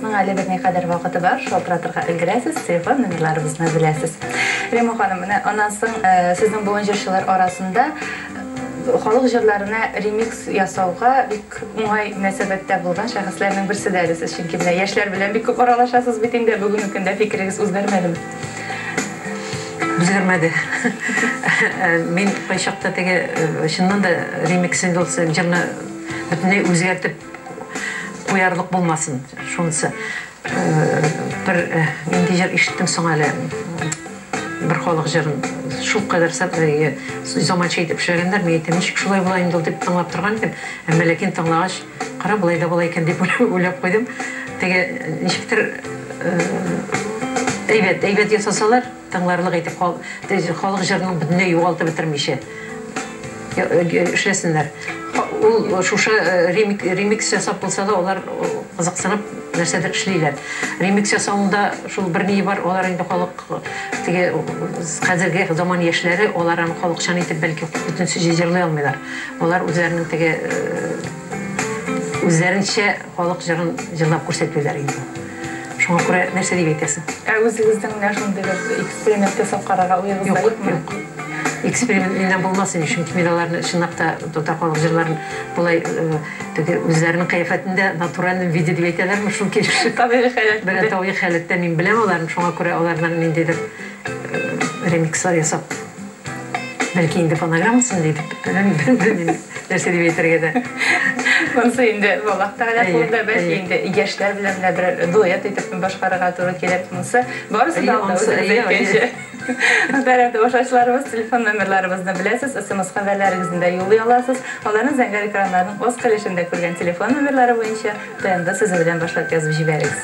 Тапшыруыбызның әле берникадәр вакыты бар, шалтыратырга өлгерәсез, телефон номерларыбызны беләсез. Рима ханым, менә аннан соң сезнең буын җырчылар арасында халык җырларына ремикс ясауга бик уңай мөнәсәбәттә булган шәхесләрнең берсе дә әле сез, чөнки менә яшьләр белән бик күп аралашасыз бит инде, бүгенге көндә фикерегез үзгәрмәдеме? Үзгәрмәде. Мин кайчакта теге, чыннан да ремикс инде ул җырны бөтенләй үзгәртеп куярлык булмасын, шунысы. Бер нинди җыр ишеттем соң әле? Бер халык җырын шулкадәр заманча итеп эшләгәннәр, мин әйтәм, ничек шулай була инде ул дип тыңлап торган идем. Әмма ләкин тыңлагач, кара, болай да була икән дип уйлап куйдым. Теге ничектер әйбәт, әйбәт ясасалар, тыңларлык итеп халык җырының бөтенләй югалтып бетермичә эшләсеннәр. Ул шушы ремикс ясап булса да, алар кызыксынып нәрсәдер эшлиләр. Ремикс ясауында шул бер ни бар, алар инде халык теге хәзерге заман яшьләре, алар аны халыкчан итеп бәлки бөтенесе җырлый алмыйлар. Алар үзләренең теге үзләренчә халык җырын җырлап күрсәтмиләр инде. Шуңа күрә нәрсә дип әйтәсең? Ә үзегезнең менә шундый бер эксперимент ясап карарга уегызда юкмы? Юк, юк. Эксперимент миннән булмас инде, чөнки мин аларны чынлап та татар халык җырларын болай теге үзләренең кыяфәтендә натуральном виде дип әйтәләрме, шул килеш. Табигый халәттә. Бер табигый халәттә мин беләм аларны, шуңа күрә алардан ниндидер ремикслар ясап, бәлки инде фонограммасын дип, белмим, нәрсә дип әйтергә дә. Монысы инде Аллаһ Тәгалә кулында, бәлки инде яшьләр белән менә берәр дуэт итеп башкарырга туры килер. Монысы барысы да алда, үзегез әйткәнчә. Мөхтәрәм тамашачыларыбыз, телефон номерларыбызны беләсез, смс хәбәрләрегезне дә юллый аласыз. Аларны зәңгәр экраннарның аскы өлешендә күргән телефон номерлары буенча ТНВ сүзе белән башлап язып җибәрегез.